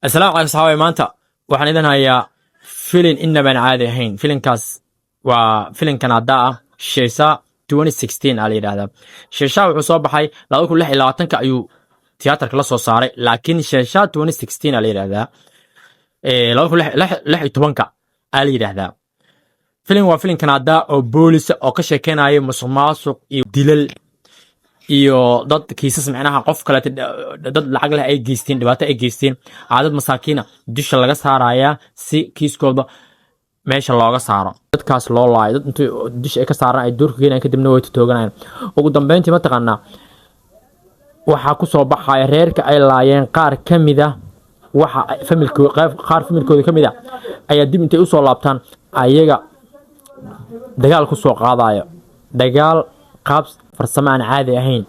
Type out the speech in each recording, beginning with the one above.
Asalaamu calaykum saxaabay. Maanta waxaan idin hayaa filin inabaan caadi ahayn. Filinkaas waa filinkan haddaa ah Shershaah 2016 aa la yidhaahdaa. Shershaah wuxuu soo baxay 2026-ka ayuu tiyaatarka la soo saaray, laakiin Shershaah 2016 aa la yidhaahdaa, 2016-ka aa la yidhaahdaa. Filin waa filinkan haddaa oo boolisa oo ka sheekeynaya musuq maasuq iyo dilal iyo dad kiisas, micnaha qof kaleete dad lacag leh ay geysteen, dhibaato ay geysteen, aa dad masaakiina dusha laga saarayaa si kiiskooda meesha looga saaro, dadkaas loo laayo, dad intuu dusha ay ka saaraan ay duurka geenayaan, kadibna way totooganayaan. Ugu dambeyntii, mataqaanaa, waxaa kusoo baxaya reerka ay laayeen qaar ka mid a, waxa familko qaar familkooda ka mid a ayaa dib intay usoo laabtaan ayaga dagaal kusoo qaadayo, dagaal qaab farsamo aan caadi ahayn.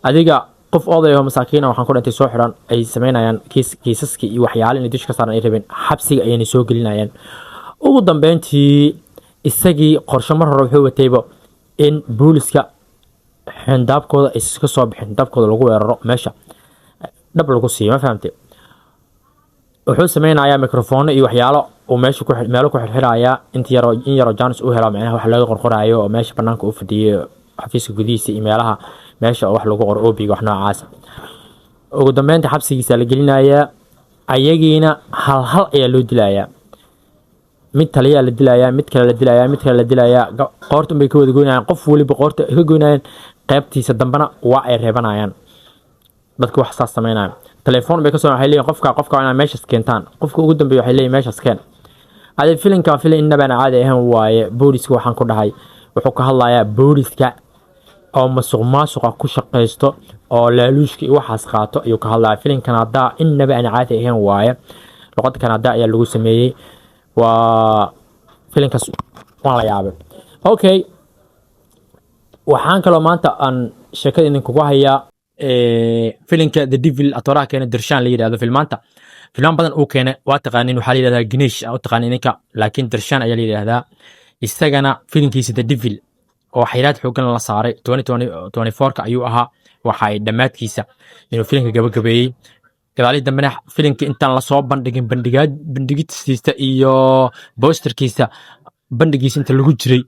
Adiga qof oday oo masaakiina waxaan ku dhintay soo xiran ay sameynayaan kiis, kiisaskii iyo waxyaale inay dusha ka saaran ay rabeen, xabsiga ayayna soo gelinayaan. Ugu dambeyntii isagii qorshe mar hore wuxuu watayba in booliska xindaabkooda ay ka soo bixin, xindaabkooda lagu weeraro, meesha dhab lagu siiyo, ma fahamte? Wuxuu sameynayaa microphone iyo waxyaalo uu meesha ku meelo ku xirxirayaa inta yaroo in yaroo chance u helo, micnaha wax laga qorqoraayo oo meesha banaanka u fadhiyay, xafiiska gudihiisa iyo meelaha meesha oo wax lagu qoro, obiga, wax noocaas. Ugu dambeynta xabsigiisa la gelinayaa, ayagiina hal hal ayaa loo dilayaa. Mid taliyaa la dilayaa, mid kale la dilayaa, mid kale la dilayaa. Qoorta unbay ka wada goynayaan, qof waliba qoorta ay ka goynayaan, qaybtiisa dambena waa ay reebanayaan. Dadka wax saas sameynaya telefoon bay kasoo, waxay leeyihin qofka waa inaad meeshaas keentaan. Qofka ugu dambeeya waxay leeyihin meeshaas keen. Adi filinka filin inabaan caadi ahayn waaye. Booliska waxaan ku dhahay wuxuu ka hadlayaa booliska oo masuq maasuqa ku shaqaysto oo laaluushka iyo waxaas qaato ayuu ka hadlaya. Filimkan haddaa innaba aan caadi ahayn waaye. Luqadda Kanada ayaa lagu sameeyey. Waa filimkaas, waan la yaabay. Okay, waxaan kaloo maanta aan sheekada idinkugu hayaa filimka The Devil. Atooraha keena Darshan la yidhahdo, filmaanta filmaan badan uu keenay waa taqaanin. Waxaa la yidhahdaa Ganesh aa u taqaanin idinka, laakiin Darshan ayaa la yidhahdaa. Isagana filimkiisa The Devil oo xayiraad xooggan la saaray 2024ka ayuu ahaa. Waxa ay dhammaadkiisa inuu filimka gabagabeeyey. Gadaalihii dambena filimka intaan lasoo bandhigin, bandhigaad bandhigistiisa iyo posterkiisa bandhigiisa inta lagu jiray,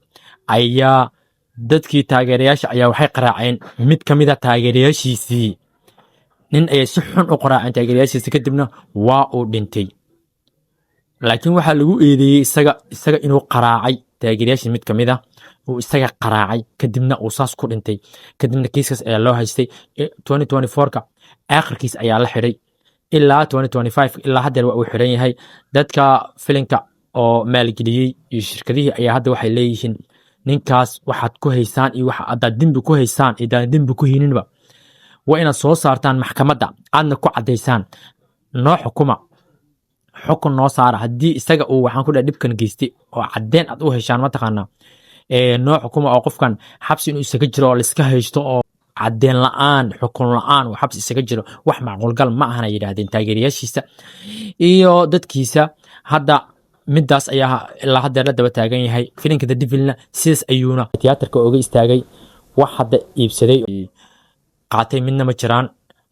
ayaa dadkii taageerayaasha ayaa waxay qaraaceen mid ka mid a taageerayaashiisii. Nin ayay si xun u qaraaceen taageerayaashiisa, kadibna waa uu dhintay. Laakiin waxaa lagu eedeeyey isaga inuu qaraacay taageerayaashii mid ka mid a, uu isaga qaraacay, kadibna uu saas ku dhintay. Kadibna kiiskaas ayaa loo haystay. 2024ka aakhirkiis ayaa la xidhay, ilaa 2025 ilaa haddeer waa uu xiran yahay. Dadka filimka oo maalgeliyey iyo shirkadihii ayaa hadda waxay leeyihiin ninkaas waxaad ku haysaan iyo waxa haddaad dembi ku haysaan iyo haddaan dembi ku hayninba, waa inaad soo saartaan maxkamadda, aadna ku caddaysaan, noo xukuma, xukun noo saara. Haddii isaga uu waxaan ku dhahay dhibkan geystay oo caddeen aad u heshaan, mataqaanaa, noo xukuma oo qofkan xabsi inuu isaga jiro oo laiska haysto oo caddeen la-aan, xukun la-aan uu xabsi isaga jiro, wax macquulgal ma ahana, yidhaahdeen taageerayaashiisa iyo dadkiisa. Hadda midaas ayaa ilaa haddeer la daba taagan yahay. Filimka The Devilna sidaas ayuuna tiyaatarka oga istaagay. Wax hadda iibsaday, qaatay midna ma jiraan.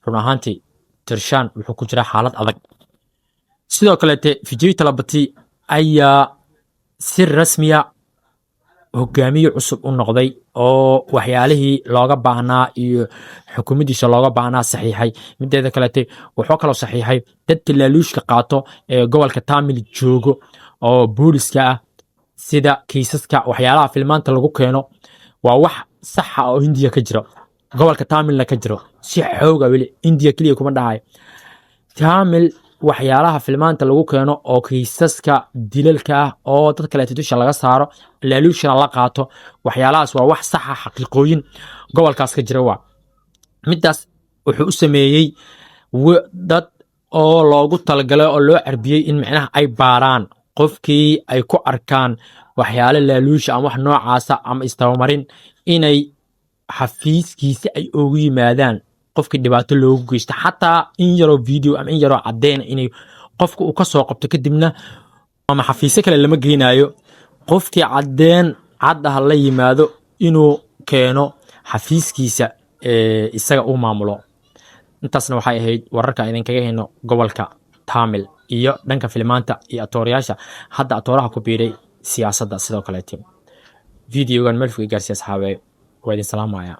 Run ahaantii Darshan wuxuu ku jiraa xaalad adag. Sidoo kaleete Vijay Thalapathy ayaa si rasmiya hogaamiye cusub u noqday oo waxyaalihii looga baahnaa iyo xukuumaddiisa looga baahnaa saxiixay. Mideeda kalete, wuxuu kaloo saxiixay dadka laaluushka qaato ee gobolka Tamil joogo oo booliska ah, sida kiisaska waxyaalaha filmaanta lagu keeno. Waa wax saxa oo Hindiya ka jiro, gobolka Tamilna ka jiro si xooga weli. Indiya keliya kuma dhahayo, Tamil waxyaalaha filmaanta lagu keeno oo kiisaska dilalka ah oo dad kaleeto dusha laga saaro, laaluushana la qaato, waxyaalahaas waa wax saxa, xaqiiqooyin gobolkaas ka jira. Waa midaas wuxuu u sameeyey dad oo loogu talagalay oo loo carbiyey in micnaha ay baaraan qofkii ay ku arkaan waxyaalo laaluusha ama wax noocaasa ama istabamarin, inay xafiiskiisa ay ugu yimaadaan qofkii dhibaato loogu geysto, xataa in yaroo video ama in yaroo cadeyna inay qofka uu ka soo qabto, kadibna ama xafiisyo kale lama geynayo. Qofkii cadeen cad ah la yimaado inuu keeno xafiiskiisa isaga uu maamulo. Intaasna waxay ahayd wararka idinkaga hayno gobolka. Tamil iyo dhanka filimaanta iyo atoorayaasha hadda atooraha ku biiray siyaasadda sidoo kaleete. Videogan meel fog i gaarsiiya, asxaabe. Waa idin salaamaya.